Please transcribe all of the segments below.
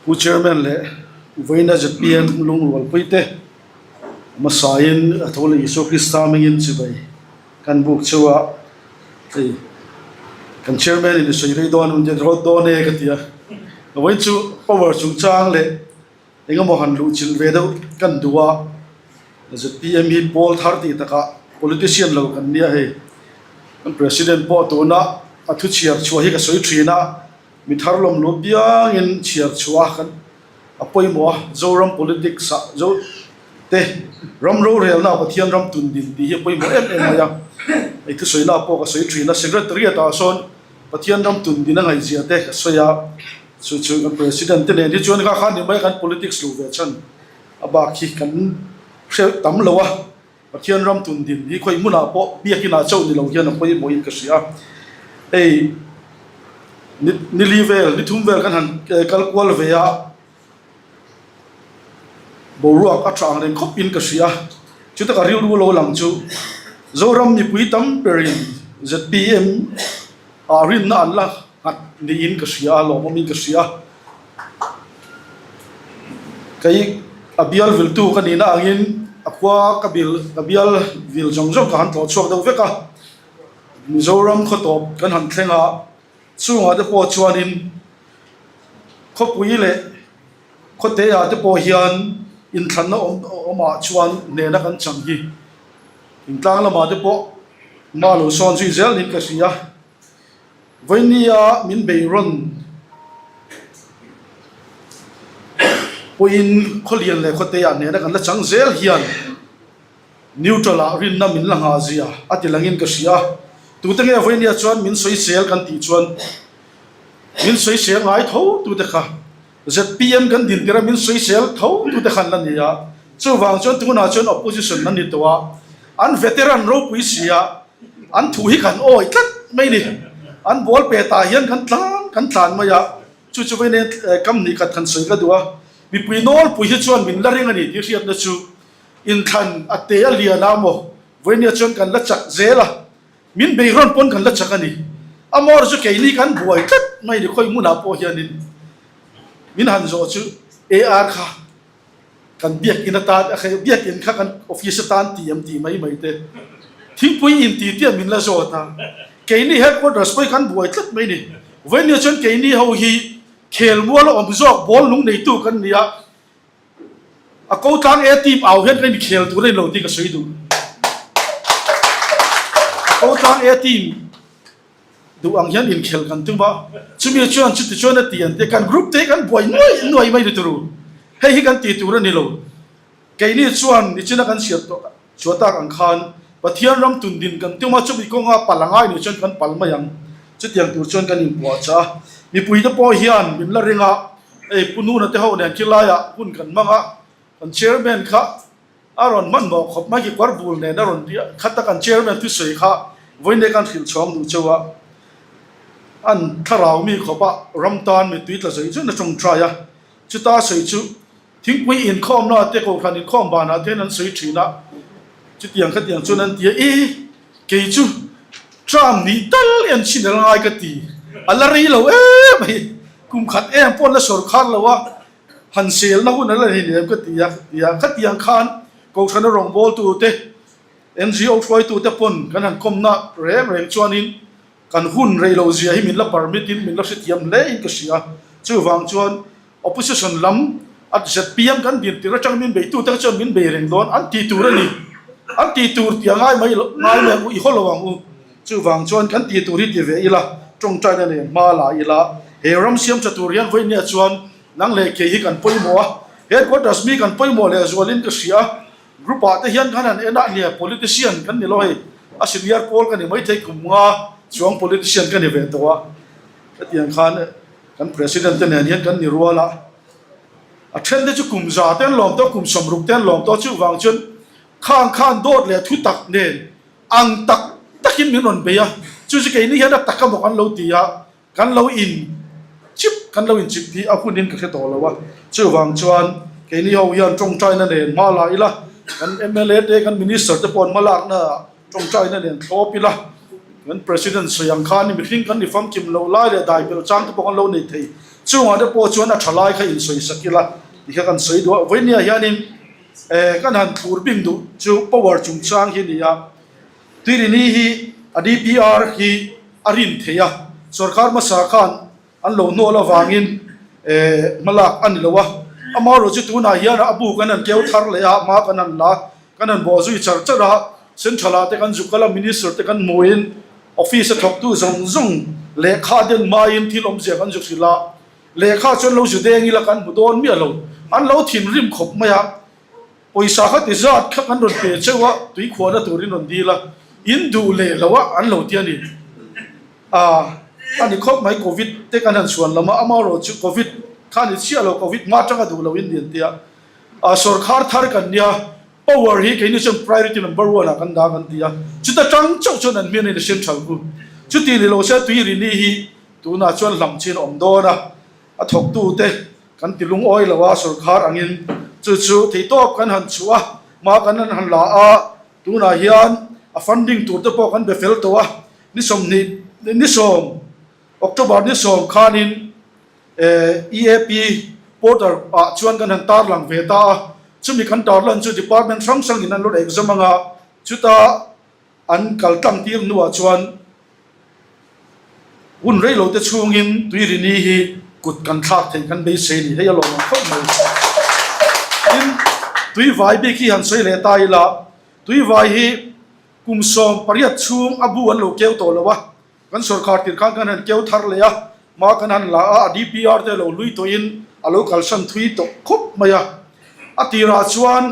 Pu Chairman leh Vawiina zpm lungrualpui te hmasain a tho leh Isua Krista hmingin chibai kan buk cheu a, hei kan Chairman in i sawi rei dawn em rawt dawn e ka ti a, vawiin chu power chungchang leh engemaw han luhchilh ve deuh kan duh a, zpm hi pawl thar tih takah politician lo kan nia hei kan President pawh tuna a thu chhiar chhuah hi ka sawi thin a. Mi thar lawm lu piangin chhiar chhuah a kan a pawimawh a, Zoram politics ah Zo te ram rorelna ah Pathian ram tun din tih hi a pawimawh em em mai a, hei thusawi lah pawh ka sawi thin a, Secretariat ah sawn Pathian ram tun din a ngaihzia te ka sawi a, chu chu kan President te nen hi chuan kha kha ni mai kan politics luh ve chhan a bak hi kan hre tam lo a. Pathian ram tun din hi khawi hmunah pawh biakinah chauh ni lo hian a pawimawhin ka hria. Hei ni nili vel, ni thum vel kan han kal kual ve a, boruak a tha ang reng khawpin ka hria. Chu taka rilru lo lang chu Zoram mipui tam berin zpm ah rinna an la nghat niin ka hria a, lawmawmin ka hria. Kei a bial viltu ka nihna angin a khua ka bil ka bial vil zawng zawng ka han tlawh chhuak deuh vek a, Mizoram khaw tawp kan han thleng a, chungah te pawh chuanin khawpui leh khawteah te pawh hian inthlanna awm awmah chuan hnehna kan chang hi intlang lamah te pawh hma lo sawn zui zel niin ka hria. Vawinia min bei rawn pawhin khawlian leh khawteah hnehna kan la chang zel hian neutral ah rinna min la nghah zia a ti langin ka hria a. Tute nge vawinia chuan min sawisel kan tih chuan min sawisel ngai tho tute kha zpm kan din tir a min sawisel tho tute khan la ni a. Chuvang chuan tunah chuan opposition an ni tawh a, an veteran ropui si a. An thu hi kan awi tlat mai ni. An ball pe tah hian kan tlan kan tlan mai a, chu chu vei nen kam hnih khat kan sawi ka duh a. Mipui nawlpui hi chuan min la ring a ni tih hriatna chu inthlan a te a lian a maw vawinia chuan kan la chak zel a, min beihrawn pawn kan la chak a ni. A mawr chu keini kan buai tlat mai ni khawi hmunah pawh hianin min han zawh chu AR kha Kan biakin atan a khe biakin kha kan office atan ti em tih mai mai te thingpui in ti tiah min la zawt a, keini headquarters pawh hi kan buai tlat mai ni. Vawinia chuan keini ho hi khelmual a awm zawk ball nung neitu kan ni a, a ko tlang A team au hian kan inkhel tur a ni lo tih ka sawi duh. A ko tlang A team. Duh ang hian inkhel kan tum a, chumi chuan chuti chuan a ti an ti a, kan group te hi kan buai nuai nuai mai ni turu, hei hi kan ti tur a ni lo. Keini chuan nichina kan chhiat tawh chhuah tak ang khan Pathian ram tun din kan tum a, chumi kawnga pal a ngai nih chuan kan pal mai ang, chutiang tur chuan kan inpuah chah a. Mipui te pawh hian min la ring a, hei Pu Nuna te ho nen khilaiah hun kan hmang a, kan chairman kha A rawn hmanhmawh khawp mai kekawr bul nen a rawn biah khat a, kan chairman thusawi kha vawiin kan hrilh chhawng duh cheu a, an thlarau mi khawp a ram tan mittui tla zawih chuan a tawngtai a, chuta sawi chu thingpui inkhawmna te kohhran inkhawm banah te hian an sawi thin a, chutiang khatiang chuan an ti a, i kei chu term nih tal en chhin a la ngai ka ti, a la rei lo em mai, kum khat em pawh an la sawrkhar lo a. Han selna hun a la nei lem ka ti a, ti a. Khatiang khan Kohhrana rawngbawltute, NGO hruaitute pawn kan han kawmna reng reng chuanin kan hun rei lo zia hi min la permit in min la hrethiam hle in ka hria. Chuvang chuan Opposition lam a zpm kan din tir atang min beitute kha chuan min bei reng dawn an ti tur a ni. An ti tur tih a ngai mai lo, ngai mai ang u, i haw lo ang u. Chuvang chuan kan ti tur hi ti ve ila, tawngtaina nen hma la ila, he ram siam tha tur hian vawinia chuan Nang leh kei hi kan pawimawh a, headquarters mi kan pawimawh leh zualin ka hria a, group ah te hian kan han en a, nia politician kan ni lo hei, a senior pawl ka ni maithei kum nga chuang politician ka ni ve tawh a, hetiang khan kan president te nen hian kan ni rual a, a then te chu kum za te an lawm tawh a, kum 60 te an lawm tawh a, chuvang chuan khang khan dawt leh thu tak nen ang tak takin min rawn bei a, chu chu keini hian a tak amaw kan lo ti a. Kan lo in chip, kan lo in chip hi a hunin ka hre tawh lo a, chuvang chuan keini ho hian tawngtaina nen hma la ila, kan mla te, kan minister te pawh an hma lakna ah tawngtaina nen thlawp ila, kan president sawi ang khan mihring kan ni famkim loh lai leh dai belh chang te pawh kan lo nei thei. Chungah te pawh chuan a tha lai kha insawi sak ila tih kha kan sawi duh a. Vawinia hianin eh kan han thlur bing duh chu power chungchang hi a ni a. Tuirini hi a DPR hi a rin thei a, sorkar hmasa khan an lo hnawl avangin eh hmalak a ni lo a. Amaherawhchu chu tunah hian a bu kan han keu thar leh a, hma kan han la, kan han bawh zui char char a, Central ah te kan zuk kal a, Minister te kan hmuhin Office a thawktu zawng zawng lehkha den hmain thil awmzia kan zu hrilh a, lehkha chuan lo zu deng ila kan hmu dawn miah lo. An lo thinrim khawp mai a, pawisa kha ti zat kha kan rawn pe cheuh a, tui khuahna turin rawn dil a, in duh leh lo a an lo ti a ni. A a ni khawp mai, Covid te kan han chhuan lam a, amaherawh chu Covid kha ni chiah lo, Covid hma atanga duh lo in ni an ti a, a sawrkhar thar kan nia, Power hi keini chuan priority number one ah kan dah kan ti a, chuta tang chauh chuan an hmian in a central khu. Chuti ni lo se tui rini hi tunah chuan hlam chin a awm dawn a, a thawktu te kan ti lungawi lo a sorkar angin chu chu theihtawp kan han chhuah a, hma kan han han la a, tunah hian a funding tur te pawh kan be fel tawh a, ni 20 ni 10 October ni 10 khanin EAP portal ah chuan kan han tarlang ve ta a, chumi kan tarlan chu department hrang hrangin an lo exam anga chuta an kal tlang tir hnuah chuan hun rei lo te chhungin Tuirini hi kut kan thlak theih kan beisei ni hei a lawm ang khawp mai. Tin, Tuivai bik hi han sawi leh ta ila, Tuivai hi kum 18 chhung a bu an lo keu tawh lo a, Kan sorkar tir khan kan han keu thar leh a, hma kan han la a, a DPR te lo hlui tawhin a lo kalsan thui tawh khawp mai a. A tirah chuan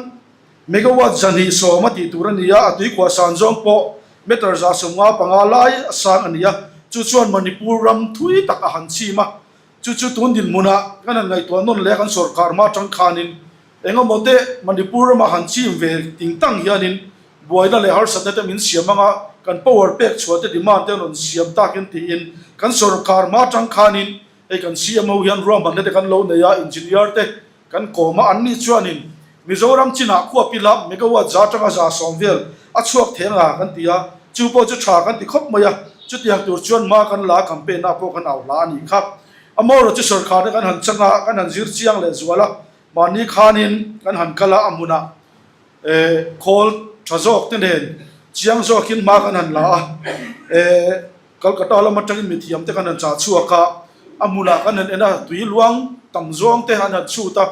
megawatt 210 a tih tur a ni a, a tuikhuah san zawng pawh meter 155 lai a sang a ni a, chu chuan Manipur ram thui tak a han chim a, chu chu tun dinhmunah kan han ngaihtuah nawn leh a kan sorkar hma atang khanin Eng emaw te Manipur rama han chim ve ting tang hianin buaina leh harsatna te min siam anga kan power pek chhuah te demand te an rawn siam takin tiin kan sorkar hma atang khanin hei kan CM ho hian ruahmanna te kan lo nei a, engineer te kan kawm a, anni chuanin Mizoram chinah khuap ila megawatt 100 atanga 110 vel a chhuak thei anga kan ti a, chu pawh chu tha kan ti khawp mai a, chutiang tur chuan hma kan la a campaign ah pawh kan au hla a nih kha. Amaherawhchu chu sorkar te kan han chang a, kan han zir chiang leh zual a, Mahni khanin kan han kal a, a hmunah khawl tha zawk te nen chiang zawkin hma kan han la a, Calcutta lam atangin mithiam te kan han chah chhuak a, a hmunah kan han en a, tui luang tam zawng te an han chhut a,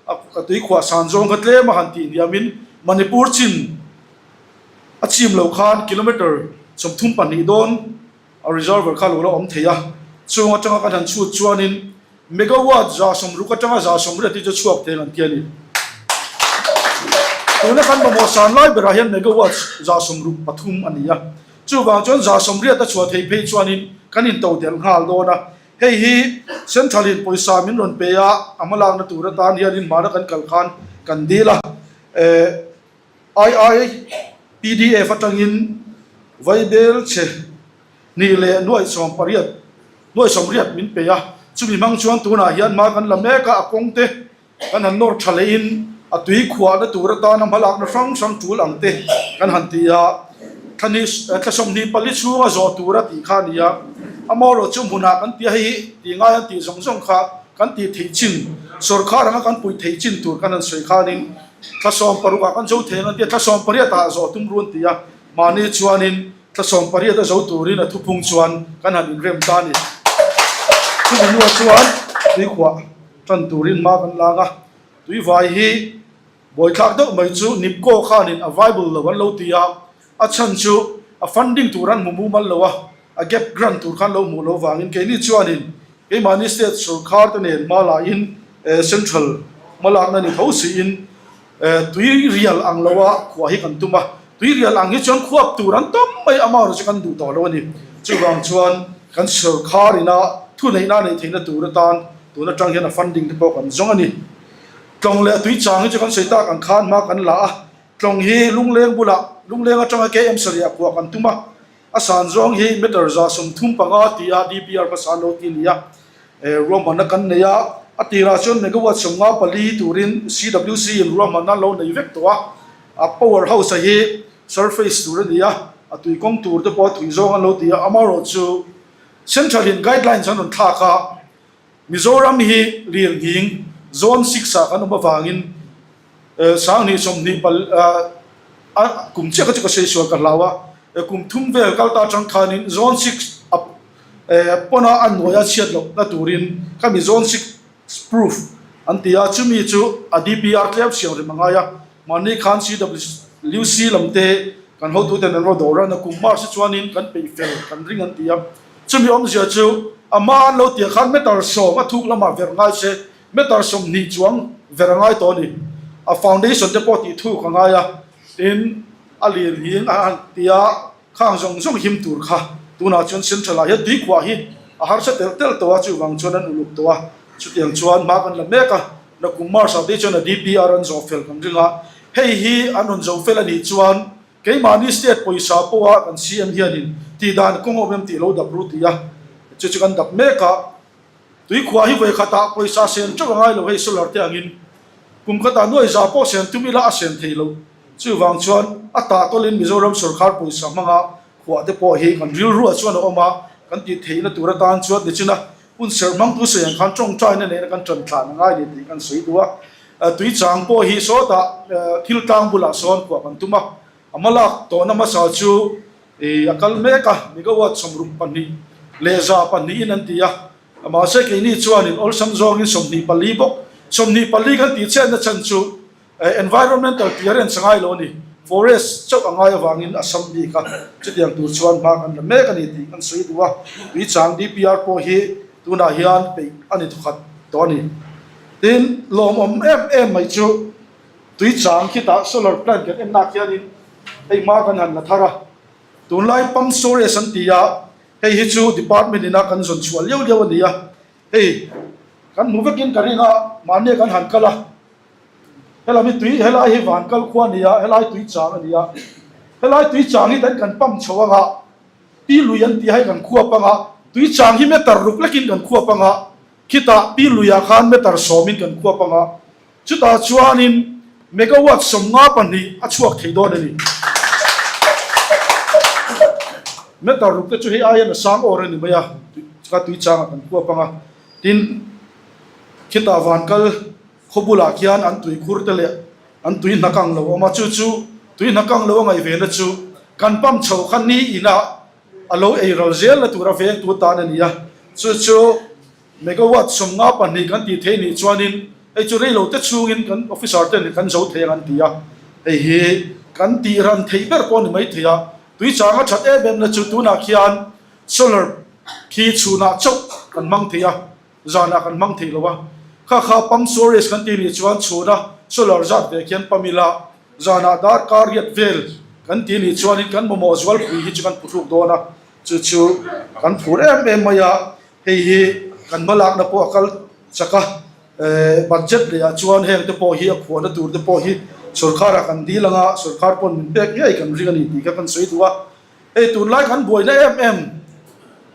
a tui khuah san zawng kha tlem a han tih hniamin Manipur chin a chim loh khan kilometre 32 dawn A reservoir kha lo la awm thei a, chung atanga kan han chhut chuanin megawatt 60 atanga 180 hi chu chhuak thei ang ti a ni. Tuna kan mamawh san lai berah hian megawatt 63 a ni a, chuvang chuan 180 a chhuah theih phei chuanin kan intodelh nghal dawn a. Hei hi Central in pawisa min rawn pe a, a hmalakna tur atan hianin hmana kan kal khan kan dil a. IIPDF atangin Vaibel chhe hnih leh nuaih 18 nuaih 80 min pe a, chumi hmang chuan tunah hian hma kan la mek a, a kawng te kan han nawr tha lehin a tui khuahna tur atana hmalakna hrang hrang tul ang te kan han ti a, thla hnih thla 24 chhunga zawh tur a tih kha a ni a, amaherawhchu hmunah kan ti a, hei hi tih ngai an tih zawng zawng kha kan tih theih chin sawrkhar anga kan puih theih chin tur kan han sawi khanin Thla 16 ah kan zo thei ang an ti a, thla 18 ah zawh tum ru an ti a, mahni chuanin thla 18 a zo turin a thuphung chuan kan han inrem ta a ni. Chumi hnuah chuan tuikhuah tan turin hma kan lang a, tuivai hi buaithlak deuh mai chu Nipco khanin a viable lo an lo ti a, a chhan chu a funding tur an hmu mumal lo a, a gap grant tur khan lo hmuh loh vangin keini chuanin keimahni state sorkar te nen hma lahin central hmalakna ni tho siin tui rial ang loa khuah hi kan tum a, tui rial ang hi chuan khuap tur an tam mai amaherawhchu chu kan duh tawh lo a ni. Chuvang chuan kan sorkar ina thuneihna neih theihna tur atan tun atang hian a funding te pawh kan zawng a ni. Tlawng leh tui chang hi chu kan sawi tak ang khan hma kan la a, tlawng hi lungleng bulah lungleng atanga KM sarih ah khuah kan tum a, A san zawng hi meter 35 tia DPR hmasa an lo ti a ni a, ruahmanna kan nei a, a tirah chuan megawatt 54 turin CWC in ruahmanna an lo nei vek tawh a, a power house a hi surface tur a ni a, a tui kawng tur te pawh a tui zawng an lo ti a, amaherawhchu central in guidelines an rawn thlak a. Mizoram hi lirnghing Zone Six-ah kan awm avangin 20 20 pal a kum chiah kha chu ka sawi sual ka hlau a, kum thum vel kal ta atang khanin Zone 6 a pawna a hnuaia chhiat lohna turin khami Zone 6 proof an ti a, chumi chu a DPR tlem siam rem a ngai a, mahni khan CWC lam te kan hotuten an rawn dawr a, nakum March hi chuanin kan peih fel kan ring an ti a, chumi awmzia chu a hma an lo tih khan meter sawm a thuk lamah verh ngai se Meter 20 chuang ver a ngai tawh a ni. A foundation te pawh tih thuk a ngai a, tin a lir hi a han ti a, khang zawng zawng him tur kha tunah chuan central ah hian tui khuah hi a harsa telh telh tawh a, chuvang chuan an uluk tawh a, chutiang chuan hma kan la mek a, nakum March ah te chuan a DPR an zawh fel kan ring a, hei hi an rawn zo fel a nih chuan keimahni state pawisa pawha kan CM hianin tihdan kawng awm em tih lo dap ru ti a, chu chu kan dap mek a. Tui khua hi vawi khatah pawisa sen teuh a ngai lo hei solar te angin kum khatah nuai za pawh sen tum ila a sen thei lo. Chuvang chuan a tah tawlin Mizoram sawrkhar pawisa hmanga khuah te pawh hi kan rilruah chuan a awm a, kan tih theihna tur atan chuan nichina hun serh hmangtu sawi ang khan tawngtaina nena kan tan thlan a ngai ni tih kan sawi duh a. Tui chang pawh hi sawtah thil tlang bulah sawn khuah kan tum a, a hmalak tawhna hmasa chu a kal mek a, megawatt 62 leh 200 in an ti a, mahse keini chuanin awlsam zawngin 24 bawk, 24 kan tih chetna chhan chu environmental clearance a ngai lo a ni, forest chauh a ngai avangin a sam bik a, chutiang tur chuan hma kan la mek a ni tih kan sawi duh a, Tuichang DPR pawh hi tunah hian peih a ni thawkhat tawh a ni. Tin, lawmawm em em mai chu Tuichang khitah solar plant kan en nak hianin hei hma kan han la thar a, tunlai pump storage an ti a, hei hi chu department ina kan zawn chhuah liau liau a ni a, hei kan hmu vekin ka ring a, mahni kan han kal a, helami tui helai hi van kal khua a ni a, helai tuichang a ni a, helai tuichang hi dan kan pump chho anga pi lui an tih a hei kan khuap anga tuichang hi meter ruk lekin kan khuap anga khitah pi luiah khan meter sawmin kan khuap anga Chutah chuanin megawatt 52 a chhuak thei dawn a ni. Meter ruk te chu hei aiin a sang awr a ni mai a, ka tui changah kan kuap ang a. Tin, khitah van kal khaw bulah khian an tui khur te leh an tui hna kang lo a awm a, chu chu tui hna kang lo a ngaih ve na chu kan pump chho kha ni inah a lo ei ral zel na tura vengtu tan a ni a, chu chu Megawatt 52 kan tih theih nih chuanin hei chu reilo te chhungin kan officer ten kan zo thei ang an ti a, hei hi kan tih ran theih ber pawh a ni mai thei a, tui chang a that em em na chu tunah khian solar khi chhunah chauh kan hmang thei a, zanah kan hmang thei lo a, kha kha pump storage kan tih nih chuan chhuna solar zat ve khian pump ila zanah darkar riat vel kan tih nih chuanin kan mamawh zualpui hi chu kan phuhruk dawn a, chu chu kan phur em em mai a. Hei hi kan hmalakna pawh a kal chak a, budget leh ah chuan heng te pawh hi a khuahna tur te pawh hi sorkharah kan dil ang a, sorkhar pawn min pek ngei kan ring a ni tih kha kan sawi duh a. Hei tunlai kan buaina em em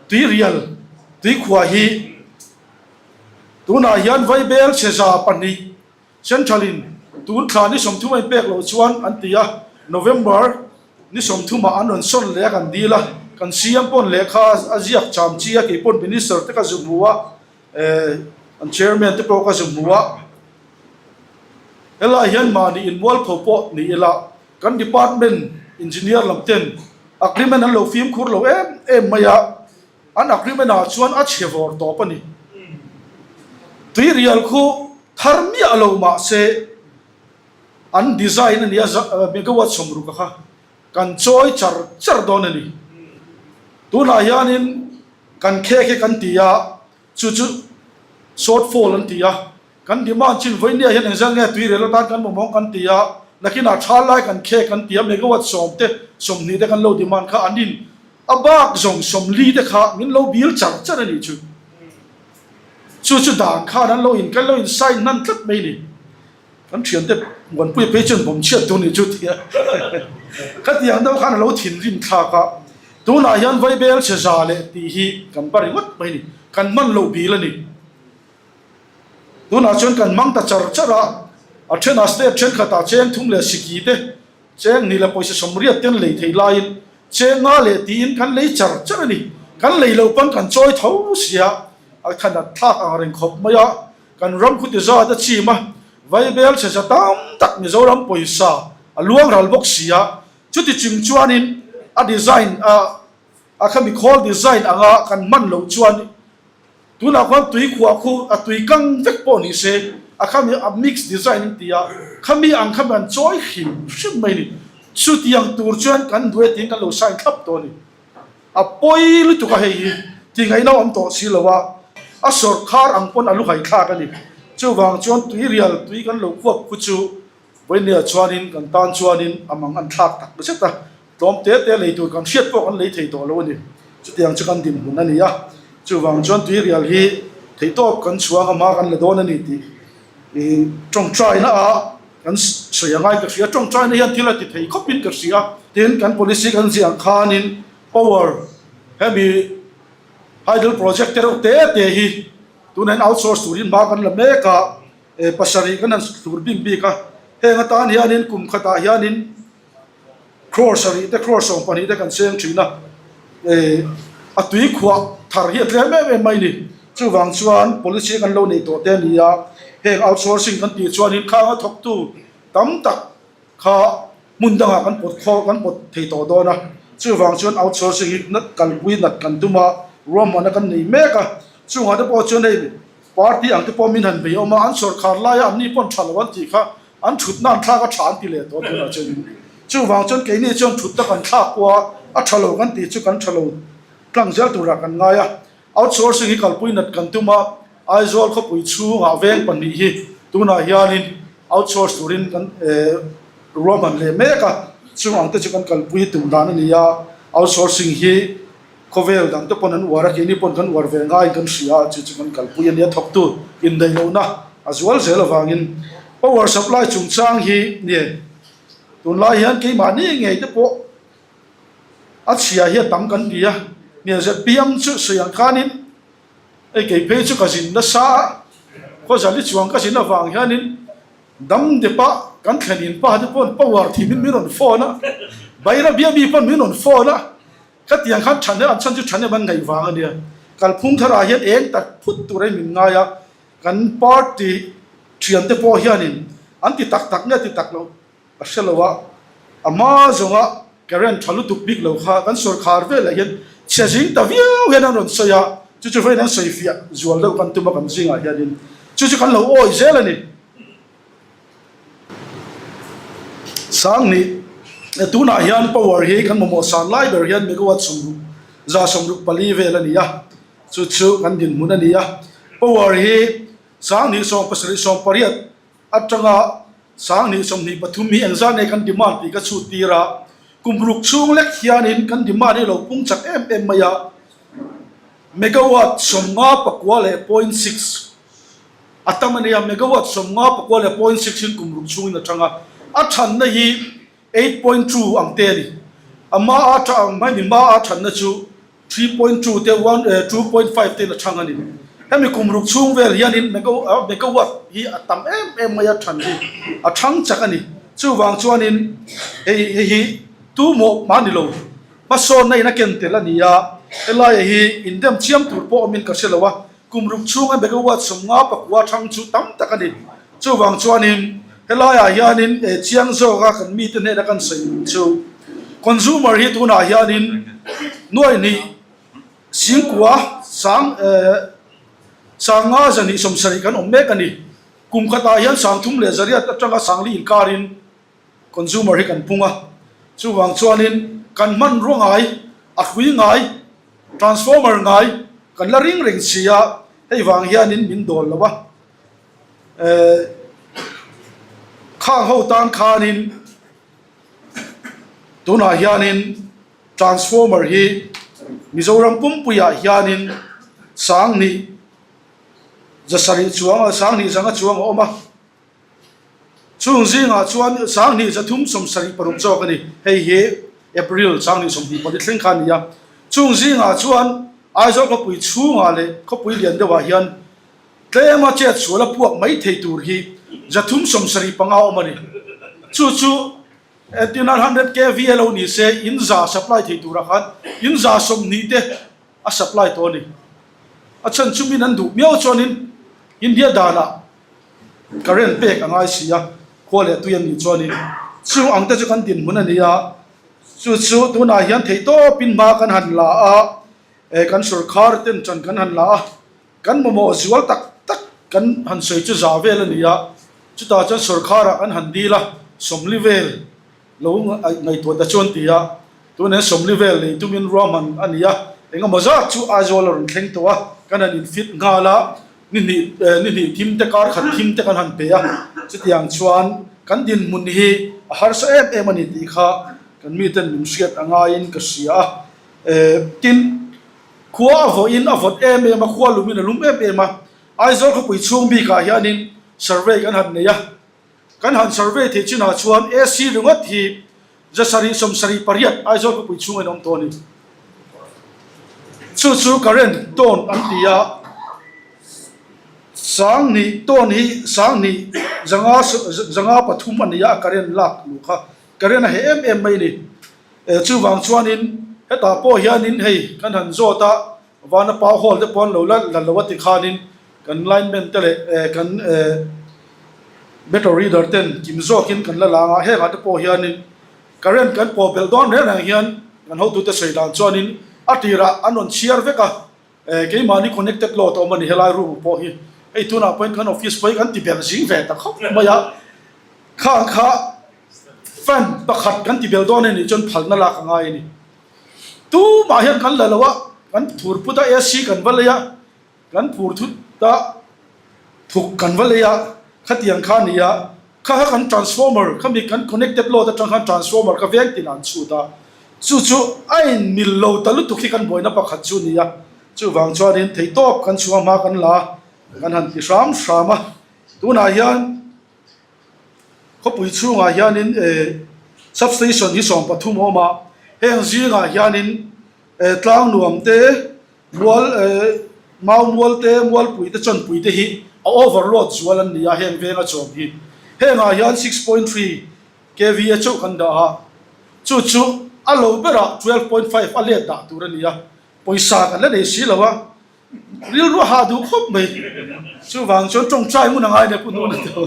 tuirial tuikhuah hi tunah hian Vaibel chhe 200 Central-in tun thla ni 30 a inpek loh chuan an ti a, November ni 30 ah an rawn sawn leh a kan dil a, kan CM pawn lehkha a ziak cham chi a, kei pawn Minister te ka zu hmu a, eh an Chairman te pawh ka zu hmu a. Helai hian mahni inmualpho pawh ni ila kan department engineer lam ten agreement an lo fimkhur lo em em mai a, An agreement ah chuan a chhe vawr tawp a ni. Tuirial khu thar miah lo mah se an design a nia megawatt 60 a kha kan chawi char char dawn a ni. Tunah hianin kan khek hi kan ti a, chu chu short fall an ti a, kan demand chin vawinia hian engzat nge tuirial atan kan mamawng kan ti a, nakinah tha lai kan khek kan ti a, megawatt 10 te 20 te kan lo demand kha an in A bak zawng 40 te kha min lo bil char char a nih chu. Chu chu dan khan an lo in kan lo in sign hnan tlat mai ni. Kan thiante Muanpuia phei chuan bawm chhiat tur nih chu tia khatiang deuh khan a lo thinrim thlak a. Tunah hian Vaibel chhe za leh tih hi kan ba ringawt mai ni. Kan hman loh bil a ni. Tunah chuan kan hmang ta char char a, a thenah state thenkhatah cheng thum leh siki te Cheng ni la pawisa 80 ten lei thei laiin cheng nga leh tiin kan lei char char a ni. Kan lei loh pawn kan chawi tho sia. A thanat thlak ang reng khawp mai a, kan ram khuti zat a chim a, Vaibel chhe za tam tak Mizoram pawisa a luang ral bawk si a, chuti ching chuanin a design a a khami khawl design anga kan hman loh chuan tunah khuan tui khuah khu a tui kang vek pawh ni se a khami a mix design an ti a, khami ang khami an chawi hrim hrim mai a ni. Chutiang tur chuan kan duh e tiin kan lo sign thlap tawh a ni. A pawi lutuk a hei hi ti ngaihna awm tawh si lo a, a sawrkhar ang pawn a lu haithlak a ni. Chuvang chuan tuirial tui kan lo khuap khu chu Vawinia chuanin kan tan chuanin a mang an thlak tak zet a, tlawm te te lei tur kan hriat pawh kan lei thei tawh lo a ni. Chutiang chu kan dinhmun a ni a, chuvang chuan tuirial hi theihtawp kan chhuang a hma kan la dawn a ni tih i tawngtaina ah kan sawi a ngai ka hria. Tawngtaina hian thil a ti thei khawpin ka hria. Tin, kan policy kan ziah ang khanin power hemi hydel project te reuh te te hi tunah hian outsource turin hma kan la mek a, pasarih kan han tur bik bik a. Heng atan hianin kum khatah hianin Crore sarih te crore 12 te kan seng thin a, a tui khuah thar hi a tlem em em mai ni. Chuvang chuan policy kan lo neih tawh te a ni a, heng outsourcing kan tih chuanin khang a thawktu tam tak kha hmun dangah kan pawt khaw kan pawt thei tawh dawn a. Chuvang chuan outsourcing hi nat kalpui nat kan tum a, ruahmanna kan nei mek a. Chungah te pawh chuan hei party ang te pawh min han bei awm a, an sawrkhar laia anni pawn tha lo an tih kha An thutna an thlak a tha an ti leh tawh tunah chuan chuvang chuan keini chuan thutna kan thlak pawh a, a tha lo kan tih chu kan tha lo tlang zel turah kan ngai a. Outsourcing hi kalpui nat kan tum a, Aizawl khawpui chhungah veng pahnih hi tunah hianin outsource turin kan ruahman leh mek a, chung ang te chu kan kalpui tum dan a ni a, outsourcing hi Khawvel dang te pawn an uar a, keini pawn kan uar ve ngaiin kan hria a, chu chu kan kalpui a nia, thawktu indaih lohna a zual zel avangin power supply chungchang hi nie tunlai hian keimahni ngei te pawh a chhia hi a tam kan ti a, nia zpm chu sawi ang khanin hei kei phei chu ka zin nasa a, khawzali chuang ka zin avang hianin dam depa kan thlen in pa te pawn power thimin min rawn phone a, Bairabia mi pawn min rawn phone a. Khatiang khan thahnem an chhan chu thahnem an ngaih vang a nia. Kalphung tharah hian eng tak phut tur in min ngai a, kan party thiante pawh hianin an ti tak tak nge ti tak lo ka hre lo a, a hma zawnga current tha lutuk bik lo kha kan sawrkhar velah hian chhe zing ta viau hian an rawn sawi a, chu chu vawiin an sawi fiah zual deuh kan tum a kan zingah hianin chu chu kan lo awi zel a ni. Sanghnih, Tunah hian power hi kan mamawh san lai ber hian megawatt 60, 164 vel a ni a, chu chu kan dinhmun a ni a. Power hi 7 7 18 atanga 7 23 hi engzah nge kan demand tih ka chhut tir a, kum ruk chhung lek hianin kan demand hi a lo pung chak em em mai a, megawatt 59 leh point six. A tam a nia, megawatt 59 leh point six in kum ruk chhungin a chang a, a thanna hi 8.2 ang te a ni. A hma a tha ang mai ni, hma a thanna chu 3.2 te one eh 2.5 te in a chang a ni. Hemi kum ruk chhung vel hianin megawatt hi a tam em em mai a than hi a thang chak a ni. Chuvang chuanin hei hei hi tu mawh mah ni lo, hmasawnna in a ken tel a ni a, helai hi indem chiam tur pawh awmin ka hre lo a, Kum ruk chhunga megawatt 59 thang chu tam tak a ni. Chuvang chuanin helaiah hianin chiang zawka kan mite hnena kan sawi duh chu consumer hi tunah hianin nuaihnih singkua sang sanga zahnih 70 kan awm mek a ni. Kum khatah hian sangthum leh zariat atanga sangli inkarin consumer hi kan pung a, chuvang chuanin kan hmanrua ngai, a hrui ngai, transformer ngai kan la ring reng si a, hei vang hianin min dawl lo a, eh khang ho tan khanin tunah hianin transformer hi Mizoram pumpuiah hianin 10,000 zasarih chuang 10,000 zanga chuang a awm a. Chung zingah chuan 2376 zawk a ni. Hei hi April 2024 thleng kha a ni a. Chung zingah chuan Aizawl khawpui chhungah leh khawpui lian deuhah hian tlema chet sual a puak mai thei tur hi 375 a awm a ni. Chu chu 900 kva lo ni se in za supply thei turah khan in za 20 te a supply tawh a ni. A chhan chu min an duh miau chuanin India danah current pek a ngai si a, khua leh tui an nih chuanin chu ang te chu kan dinhmun a ni a, chu chu tunah hian theihtawpin hma kan han la a, kan sorkar ten ṭan kan han la a, kan mamawh zual tak tak kan han sawi chu za vel a ni a, chutah chuan sorkarah kan han dil a, sawmli vel Lo ngaihtuah ta chuan ti a, tunah hian 40 vel nei tumin ruahman a ni a, engemaw zat chu Aizawl a rawn thleng tawh a, kan han infit nghal a, ni hnih ni hnih thim te kar khat thim te kan han pe a, chutiang chuan kan dinhmun hi a harsa em em a ni tih kha kan miten min hriat a ngaiin ka hria a, tin khua a vawhin a vawt em em a, khua lumin a lum em em a, Aizawl khawpui chhung bikah hianin survey kan han nei a. Kan han survey theih chinah chuan AC ringawt hi 100 78 Aizawl khawpui chhung in awm tawh a ni. Chu chu current tawn an ti a, 2000 tawn hi 2000 zanga 503 a ni a, a current lak luh kha current a heh em em mai a ni. Chuvang chuanin hetah pawh hianin hei kan han zawt a, Vana pa hall te pawh an lo la la lo a ti khanin kan lineman te leh eh kan eh meter reader ten kim zawkin kan la lang a, hengah te pawh hianin current kan pawh belh dawn reng reng hian kan hotute sawi dan chuanin a tirah an rawn chhiar vek a, eh keimahni connected load a awm a ni helai room pawh hi hei tunah pawhin kan office pawh hi kan ti belh zing ve ta khawp mai a, khang kha fan pakhat kan ti belh dawn a nih chuan phalna lak a ngai a ni. Tumah hian kan la lo a, kan phur put a AC kan va lei a, kan phur thut a thuk kan va lei a, khatiang kha a ni a, kha kha kan transformer khami kan connected load atang khan transformer kha veng tinah an chhut a, chu chu a in mil lo ta lutuk hi kan buaina pakhat chu a ni a, chuvang chuanin theihtawp kan chhunga hma kan la kan han ti hram hram a, tunah hian. Khawpui chhungah hianin eh substation hi 13 a awm a, heng zingah hianin eh tlang nuam te, mual eh mau mual te, mualpui te, chawnpui te hi a overload zual an ni a heng venga chawm hi. Hengah hian 6.3 kva chauh kan dah a, chu chu a lo berah 12.5 a let dah tur a ni a, pawisa kan la nei si lo a. Rilru a hah duh khawp mai. Chuvang chuan tawngtai ngun a ngai nia Pu Hnuna te ho.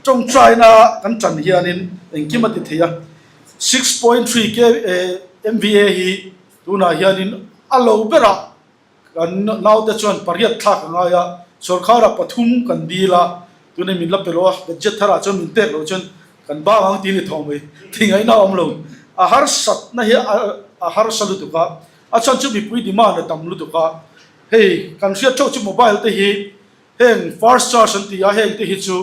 Tawngtaina kan tan hianin engkim a ti thei a. 6.3 K MVA hi tunah hianin a lo berah kan naute chuan pariat thlak a ngai a. Sawrkharah pathum kan dil a, tunah min la pe lo a, budget tharah chuan min pek loh chuan kan bang ang tih a ni tawh mai. Thingaihna a awm lo. A harsatna hi a harsa lutuk a. A chhan chu mipui demand a tam lutuk a, hei kan hriat theuh chu mobile te hi heng fast charge an ti a, heng te hi chu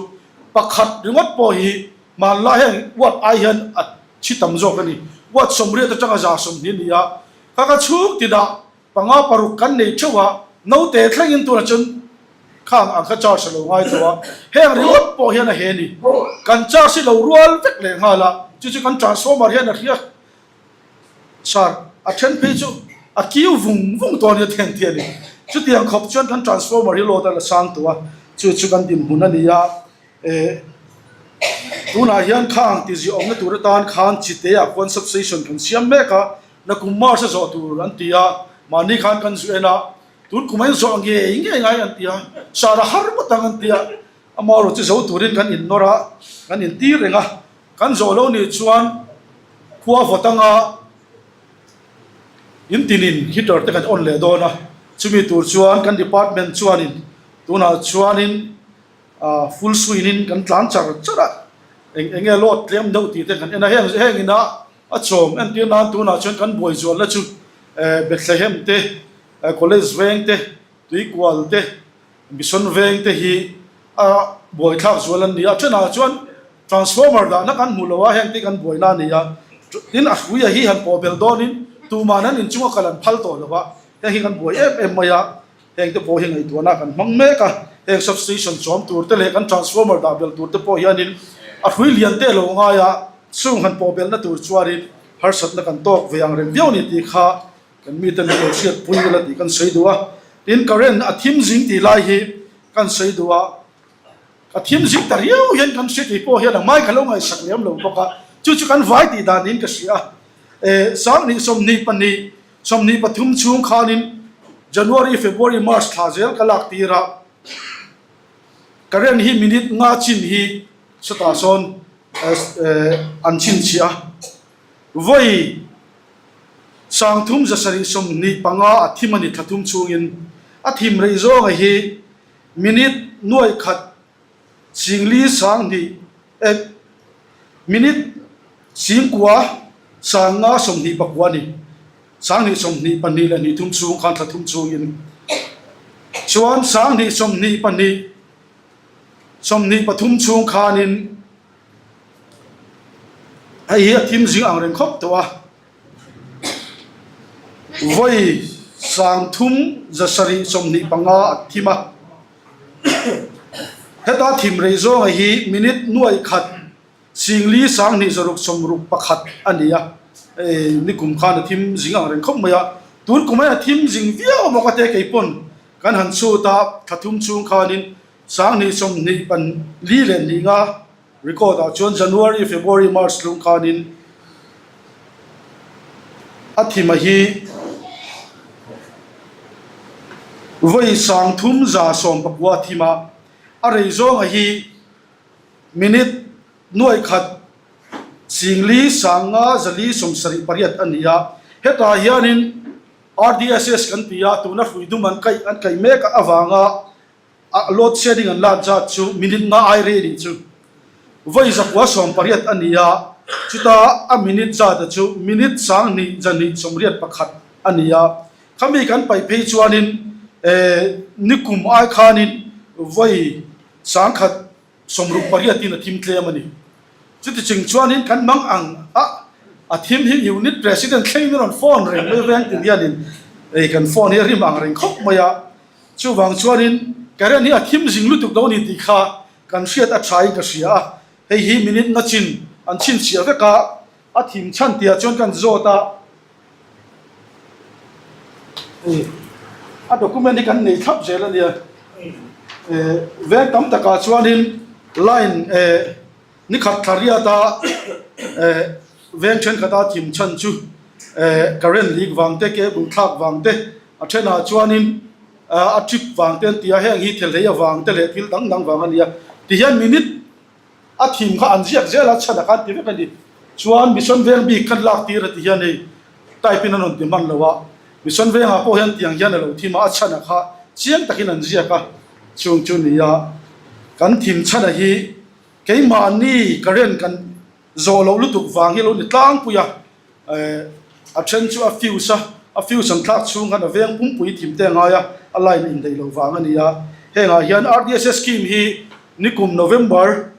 pakhat ringawt pawh hi hmanlai heng watt ai hian a thi tam zawk a ni. Watt 80 atanga 120 a ni a, kha ka chhung tinah panga paruk kan nei theuh a, naute thlengin tunah chuan khang ang kha charge a lo ngai tawh a, heng ringawt pawh hian a he ni. Kan charge hi lo rual vek leh nghal a, chu chu kan transformer hian a hria. Sir, a then phei chu a kiu vung vung tawh a nia theng tih a ni. Chutiang khawp chuan kan transformer hi load a la sang tawh a, chu chu kan dinhmun a ni a. Eh, tunah hian khang tizia awmna tur atan khan chiteah khuan substation kan siam mek a, nakum March a zawh tur an ti a, mahni khan kan zu en a, tun kum a inzawh ngei ngei ngai an ti a, sir a har ngawt ang an ti a, amaherawhchu chu zo turin kan innawr a, kan intir reng a. Kan zawh lo nih chuan khua vawt anga in tinin heater te kan on leh dawn a, chumi tur chuan kan department chuanin tunah chuanin full swing in kan tlan char char a, eng eng nge load tlem deuh tih te kan en a, heng heng ina a chawm entir nan tunah chuan kan buai zualna chu Bethlehem te, College veng te, Tuikual te, Mission veng te hi a buaithlak zual an ni a, thenah chuan transformer dahna kan hmu lo a, heng te kan buaina a ni a, tin a hruia hi han pawh belh dawnin tuman an inchunga kal an phal tawh lo a, heng hi kan buai em em mai a, heng te pawh hi ngaihtuahna kan hmang mek a, heng substation chawm tur te leh kan transformer dah belh tur te pawh hianin a hrui lian te lo ngai a, chung han pawh belhna tur chuanin harsatna kan tawk ve ang reng viau a ni tih kha Kan mite min lo hriat pui ila tih kan sawi duh a, tin current a thim zing tih lai hi kan sawi duh a, a thim zing ta riau hian kan hria tih pawh hian a hmai ka lo ngaihsak lem lo bawk a, chu chu kan vai tih dan niin ka hria a, eh 20 24 23 chhung khanin. January, February, March thla zel ka lak tir a, current hi minute nga chin hi chutah sawn an chhinchhiah a, vawi 30 725 a thim a ni thla thum chungin a thim rei zawnga hi minute nuai khat 40 2 eh minute 9 5 29 a ni. 2022 leh hnih thum chhung khan thla thum chungin chuan 2022 23 chhung khanin hei hi a thim zing ang reng khawp tawh a, vawi 3725 a thim a, heta thim rei zawnga hi minute nuai khat 40 2 6 61 a ni a, hei nikum khan a thim zing ang reng khawp mai a, tun kum hian a thim zing viau a bawk a te kei pawn kan han chhut a, thla thum chhung khanin 20 20 li leh hnih nga record ah chuan January, February, March tlung khanin a thim a hi vawi 3119 a thim a, a rei zawng a hi Minute nuai khat 4 5 4 70 8 a ni a, hetah hianin RDSS kan ti a, tuna hrui dum an kaih an kaih mek avanga a load shedding an lak zat chu minute nga ai rei nih chu vawi zakua 18 a ni a, chuta a minute zata chu minute 2 2 81 a ni a, khami kan paih phei chuanin nikum ai khanin vawi 100 60 in a thim tlem a ni. Chuti ching chuanin kan mang ang a, a thim hi unit president thlengin a rawn phone reng mai veng tin hianin ei kan phone hi a rim ang reng khawp mai a. Chuvang chuanin current hi a thim zing lutuk lo a ni tih kha kan hriat a thain ka hria a. Hei hi minute na chin an chhinchhiah vek a, A thim chhan tihah chuan kan zawt a, hei a document hi kan nei thlap zel a nia, eh veng tam takah chuanin line eh ni khat thla riata eh veng thenkhat a thim chhan chu eh current leak vang te cable thlak vang te a thenah chuanin a trip vang te an ti a, heng hi thelhei avang te leh thil dang dang vang a nia tihian minute A thim kha an ziak zel a, chhan a khan ti vek a ni. Chuan Mission Veng bik khan lak tir a ti hian hei type in an rawn ti hman lo a, Mission Vengah pawh hian tiang hian a lo thim a, a chhan a kha chiang takin an ziak a, chung chu ni a. Kan thim chhan a hi keimahni current kan zawh loh lutuk vang hi a lo ni tlangpui a, A then chu a fuse a, a fuse an thlak chhung khan a veng pumpui thim te a ngai a, a line indaih loh vang a ni a. Hengah hian RDSS scheme hi nikum November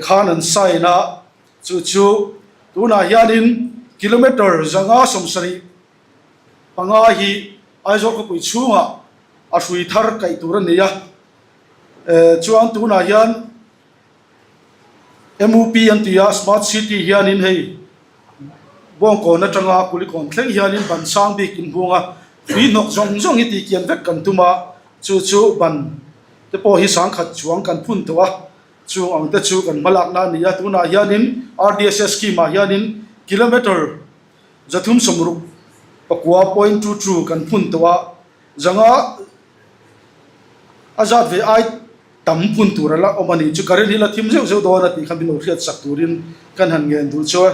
khan an sign a, chu chu tunah hianin kilometre 575 hi Aizawl khawpui chhungah a hrui thar kaih tur a ni a, chuan tunah hian MUP an ti a, Smart City hianin hei Bawngkawn atanga Kulikawn thleng hianin ban sang bik in hung a, tui hnawk zawng zawng hi tih kian vek kan tum a, chu chu ban te pawh hi sangkhat chuang kan phun tawh a, chung ang te chu kan hmalakna a ni a, tunah hianin RDSS scheme ah hianin kilometre 369 point two two kan phun tawh a, zanga a zat ve ai Tam phun tur a la awm a ni chu current hi la thim zeuh zeuh dawn a tih kha min lo hriat sak turin kan han ngen duh chu a.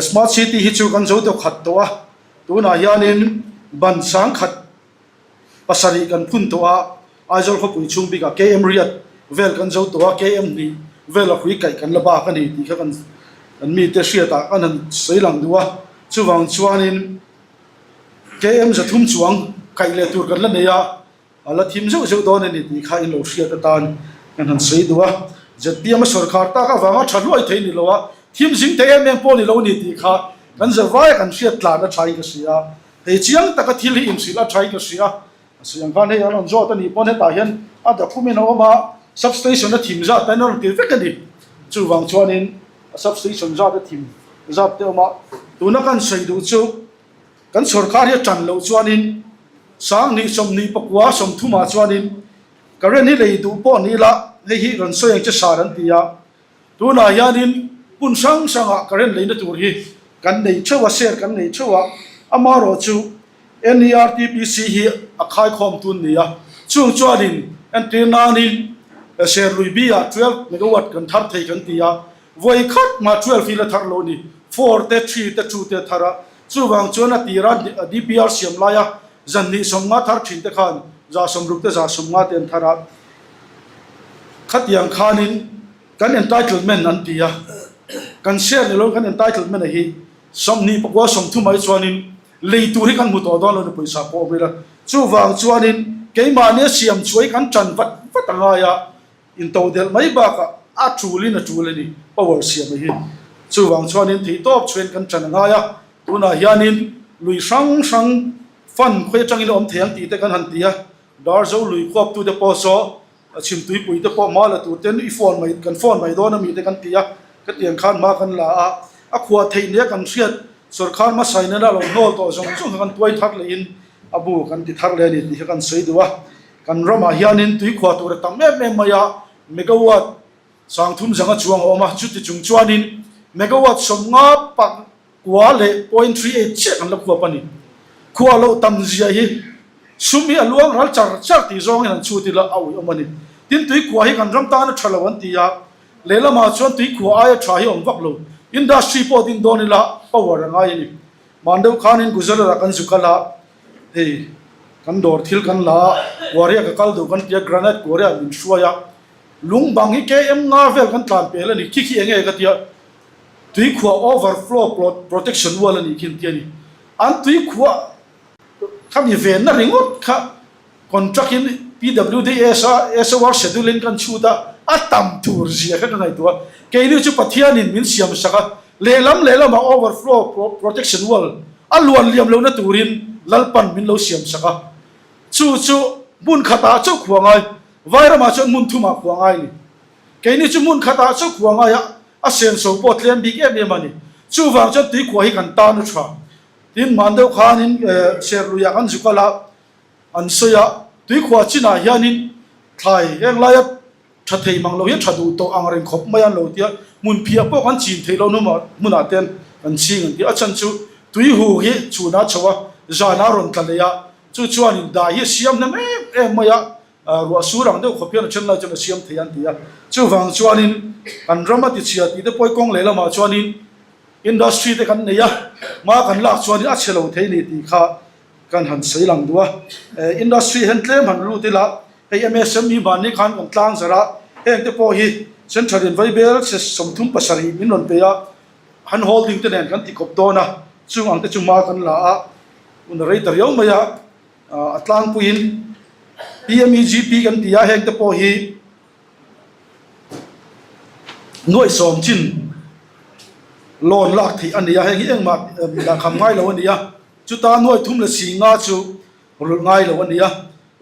Smart city hi chu kan zo deuh khat tawh a, tunah hianin ban sangkhat pasarih kan phun tawh a, Aizawl khawpui chhung bikah KM riat vel kan zo tawh a, KM hnih vel a hrui kaih kan la bak a ni tih kha kan kan mite hriatah kan han sawi lang duh a, chuvang chuanin KM 300 chuang kaih leh tur kan la nei a. A la thim zeuh zeuh dawn a ni tih kha in lo hriat atan kan han sawi duh a. ZPM a sawrkhar tak avanga tha hluai thei ni lo a, thim zing thei em em pawh ni lo a ni tih kha kan zavaia kan hriat tlan a thain ka hria a. Hei chiang taka thil hi inhrilh a thain ka hria a. A sawi ang khan hei an rawn zawt a nih pawn hetah hian a document a awm a, substation a thim zat te an rawn ti vek a ni. Chuvang chuanin a substation zat a thim zat te a awm a. Tuna kan sawi duh chu Kan sawrkar hi a tan loh chuanin 20 29 30 ah chuanin current hi lei duh pawh ni ila hei hi rawn sawi ang che sar an ti a. Tunah hianin hmun hrang hrangah current leina tur hi kan nei theuh a, share kan nei theuh a, amaherawhchu. NERTPC hi a khaikhawm tun ni a, chung chuanin entir nanin Serlui B-ah 12 megawatt kan thar thei kan ti a, vawi khat mah 12 hi la thar lo ni, four te, three te, two te a thar a, chuvang chuan a tira DPR siam laia zanhnih 50 thar thin te khan 60 te 50 te an thar a, khatiang khanin kan entitlement an ti a, kan share ni lo kan entitlement a hi 29 30 mai chuanin Lei tur hi kan hmu tawh dawn lo ni pawisa pawh awm ila. Chuvang chuanin keimahnia siam chuai kan tan vat vat a ngai a, intodelh mai bakah a tulin a tul a ni power siam a hi. Chuvang chuanin theihtawp chhuain kan tan a ngai a, tunah hianin lui hrang hrang fund khawi atangin a awm thei ang tih te kan han ti a, Darzo lui khuaptute pawh saw A chhim tuipui te pawh hma la tur ten i phone mai kan phone mai dawn ami te kan ti a, ka tiang khan hma kan la a, a khuah theih nia kan hriat sawrkar hmasa in a lo hnawl tawh zawng zawng kha kan tuai thar leh in a bu kan ti thar leh a ni tih kha kan sawi duh a, kan ramah hianin tui khuah tur a tam em em mai a, megawatt 3000 a chuang a awm a, chuti chung chuanin megawatt 50 pak Kua leh point 38 chiah kan la khuap a ni. Khua loh tam zia hi sum hi a luang ral char char tih zawngin han chhut ila a uih awm a ni. Tin tuikhua hi kan ram tan a tha lo an ti a, lehlamah chuan tuikhua aia tha hi a awm vak lo. Industry pawh din dawn ila power a ngai a ni. Mahni deuh khanin Gujarat ah kan zu kal a, hei kan dawr thil kan la a, Kuaria ka kal duh kan ti a, granite Kuaria min hruai a, lung bang hi KM nga vel kan tlan pel a ni, khi khi enge ka ti a, Tuikhuah overflow protection wall a nih khi an ti a ni. An tuikhuah kha mi venna ringawt kha contract in PWD SOR schedule in kan chhut a, a tam tur zia kha ka ngaihtuah a. Keini chu Pathianin min siam sak a, lehlam lehlamah overflow protection wall a luan liam lohna turin Lalpan min lo siam sak a. Chu chu hmun khatah chauh khuah ngai, Vairamah chuan hmun thumah khuah ngai a ni. Keini chu hmun khatah chauh khuah ngai a, A senso pawh tlem bik em em a ni. Chuvang chuan tuikhuah hi kan tan a tha. Tin, man deuh khanin Serluiah kan zu kal a, an sawi a, tuikhuah chinah hianin thlai heng laia tha thei mang lo hi a tha duh tawh ang reng khawp mai a an lo ti a, hmun phiah pawh kan chin theih loh hmunah ten kan ching an ti a. A chhan chu tuihu hi chhunah a chho a, zanah a rawn tla leh a, chu chuanin dai hi a siam hnem em em mai a, Ruah sur ang deuh khawp hian a then lai chuan a siam thei an ti a. Chuvang chuanin kan ram a tichhia tih te pawh hi kawng leh lamah chuanin industry te kan nei a, hma kan lak chuanin a chhe lo thei ni tih kha kan han sawi lang duh a. Industry hian tlem han lut ila, hei MSME mahni khan kan tlang zarh a, heng te pawh hi Central in Vaibel chhe 37 min rawn pe a, han holding te nen kan ti kawp dawn a, chung ang te chu hma kan la a, hun a rei ta riau mai a. A tlangpuiin PMEGP kan ti a, heng te pawh hi nuaihsawm chin loan lak theih a ni a, heng hi engmah dahkham ngai lo a ni a, chuta nuai thum leh si nga chu rulh ngai lo a ni a,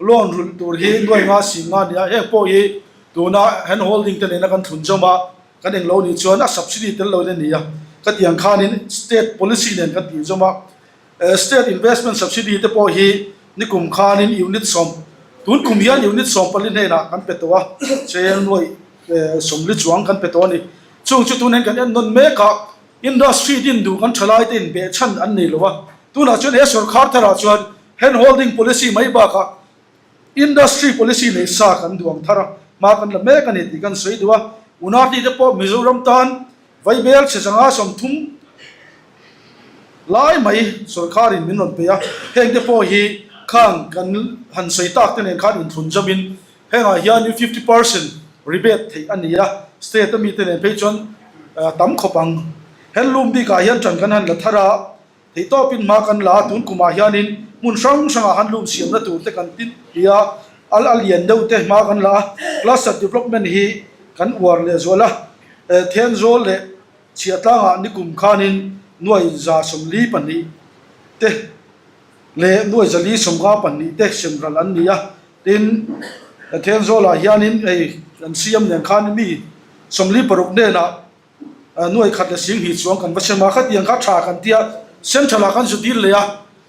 loan rulh tur hi nuai nga si nga a ni a, heng pawh hi tuna hand holding te nena kan thlun zawm a, kan englo nih chuan a subsidy tel lo in a ni a, ka tih ang khanin state policy nen kan tih zawm a. State Investment Subsidy te pawh hi nikum khanin unit sawm, tun kum hian unit 14 hnenah kan pe tawh a, cheng nuaih 40 chuang kan pe tawh a ni. Chung chu tun hian kan en nawn mek a, industry din duh kan thalai te in behchhan an nei lo a, tunah chuan he sawrkhar tharah chuan hand holding policy mai bakah Industry policy nei sa kan duang thar a, hma kan la mek a ni tih kan sawi duh a. Unati te pawh Mizoram tan Vaibel chhe zanga 30 lai mai sawrkharin min rawn pe a, heng te pawh hi khang kan han sawi tak te nen khan inthlun zawmin hengah hian 50% rebate theih a ni a, state a mite nen phei chuan tam khawp ang. Handloom bikah hian ṭan kan han la thar a. Theihtawpin hma kan la a, tun kumah hianin hmun hrang hrangah handloom siamna tur te kan tin ti a, al a lian deuh te hma kan la a, cluster development hi kan uar leh zual a, Thenzawl leh Chhiahtlangah nikum khanin nuai 42 te leh nuai 452 te semral an ni a, tin Thenzawlah hianin hei kan siam nen khan mi 46 hnenah Nuai khat leh 20 chuang kan va sem a, khatiang kha tha kan tia Central ah kan zu dil leh a,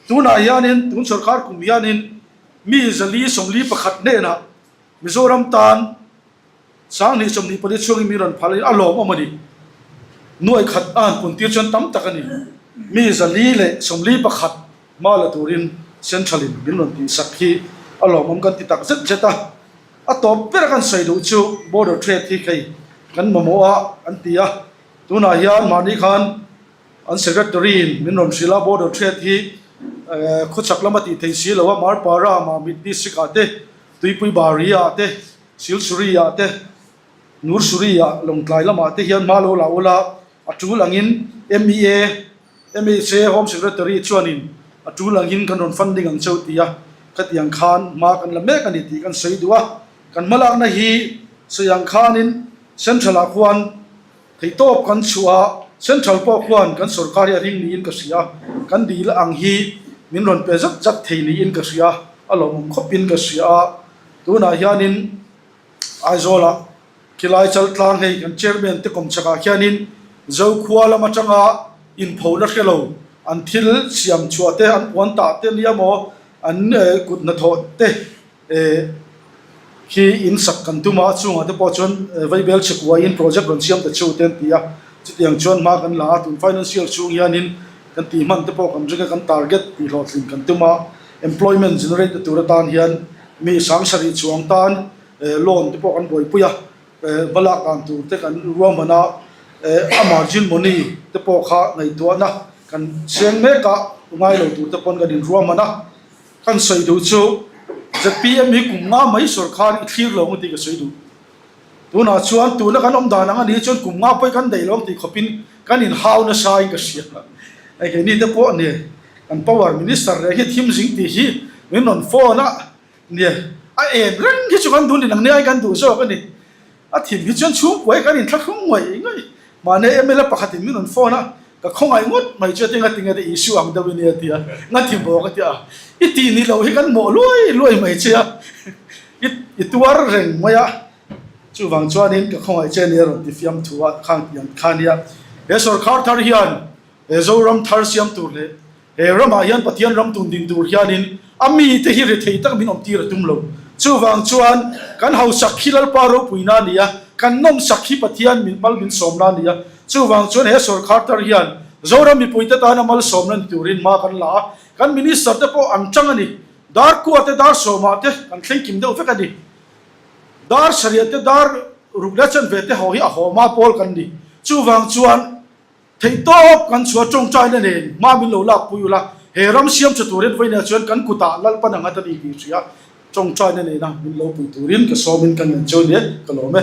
tunah hianin tun sawrkar kum hianin mi 441 hnenah Mizoram tan 2024 chhungin mi rawn phal a lawmawm a ni. Nuai khat a han pun tir chuan tam tak a ni. Mi 441 hma la turin. Central in min rawn tihsak hi a lawmawm kan ti tak zet zet a. A tawp ber a kan sawi duh chu border trade hi hei kan mamawh a an ti a, tunah hian mahni khan an secretary in min rawn hrilh a border trade hi khawchhak lama tih theih si lo a, Marpara, Mamit district ah te, Tuipui Bari ah te, Silsuri ah te, Nursuri ah Lawngtlai lamah te hian hma lo la ula a tul angin MEA MHA Home Secretary chuanin a tul angin kan rawn funding ang cheu ti a, khatiang khan hma kan la mek a ni tih kan sawi duh a. Kan hmalakna hi sawi ang khanin Central ah khuan theihtawp kan chhuah a, Central pawh khuan kan sorkar hi a ring niin ka hria, kan dil ang hi min rawn pe zat zat thei niin ka hria, a lawmawm khawpin ka hria a, tunah hianin Aizawlah Khilai Chaltlang hei kan chairman te kawmchhakah khianin Zokhua lam atanga inphona hre lo an thil siam chhuah te an puan tah te nia maw an kut hnathawh te khi in sak kan tum a chungah te pawh chuan Vaibel chhekuain project rawn siam ta cheu te an ti a chutiang chuan hma kan la a tun financial chhung hianin kan tih hman te pawh kan ring a kan target tih hlawhtlin kan tum a employment generate na tur atan hian mi sangsarih chuang tan Loan te pawh kan buaipui a, hmalak dan tur te kan ruahman a, a margin money te pawh kha ngaihtuahna kan seng mek a, ngai lo tur te pawn kan inruahman a. Kan sawi duh chu zpm hi kum nga mai sawrkar i thlir lo ang tih ka sawi duh. Tunah chuan tuna kan awm dan ang a nih chuan kum nga pawh hi kan daih lo ang tih khawpin kan inhau nasa in ka hria. Hei keini te pawh nia kan power minister reng hi thim zing tih hi min rawn phone a, Nia, a en reng hi chu kan duh ni nang nia kan duh zawk a ni. A thim hi chuan chhungkua hi kan inthlahrung ngaih ngaih. Mahni mla pakhatin min rawn phone a, ka khawngaih ngawt mai chu a ti ngati ngati issue ang deuh i nia ti a, ngati maw ka ti a, i tih ni loh hi kan mawh luai luai mai che a, i i tuar reng mai a, chuvang chuanin ka khawngaih che nia rawn ti fiam thu a khang tih ang kha nia. He sawrkhar thar hian he Zoram thar siam tur leh He ramah hian Pathian ram tun ding tur hianin a mite hi rethei tak min awmtir a tum lo. Chuvang chuan kan hausak hi Lalpa ropuina a ni a, kan nawmsak hi Pathian min mal min sawmna a ni a. Chuvang chuan he sawrkhar tar hian Zoram mipuite tana malsawmna ni turin hma kan la a, kan minister te pawh an tang a ni. Dar kua te, dar sawmah te kan thleng kim deuh vek a ni. Dar sarih te, dar ruk leh chanve te ho hi a hawma pawl kan ni. Chuvang chuan Theihtawp kan chhuah tawngtaina nen hma min lo lak pui ula, he ram siam tha turin vawiinah chuan kan kutah Lalpan ang a ni tih hria tawngtaina nena min lo pui turin ka sawmin ka ngen chu nia ka lawm e.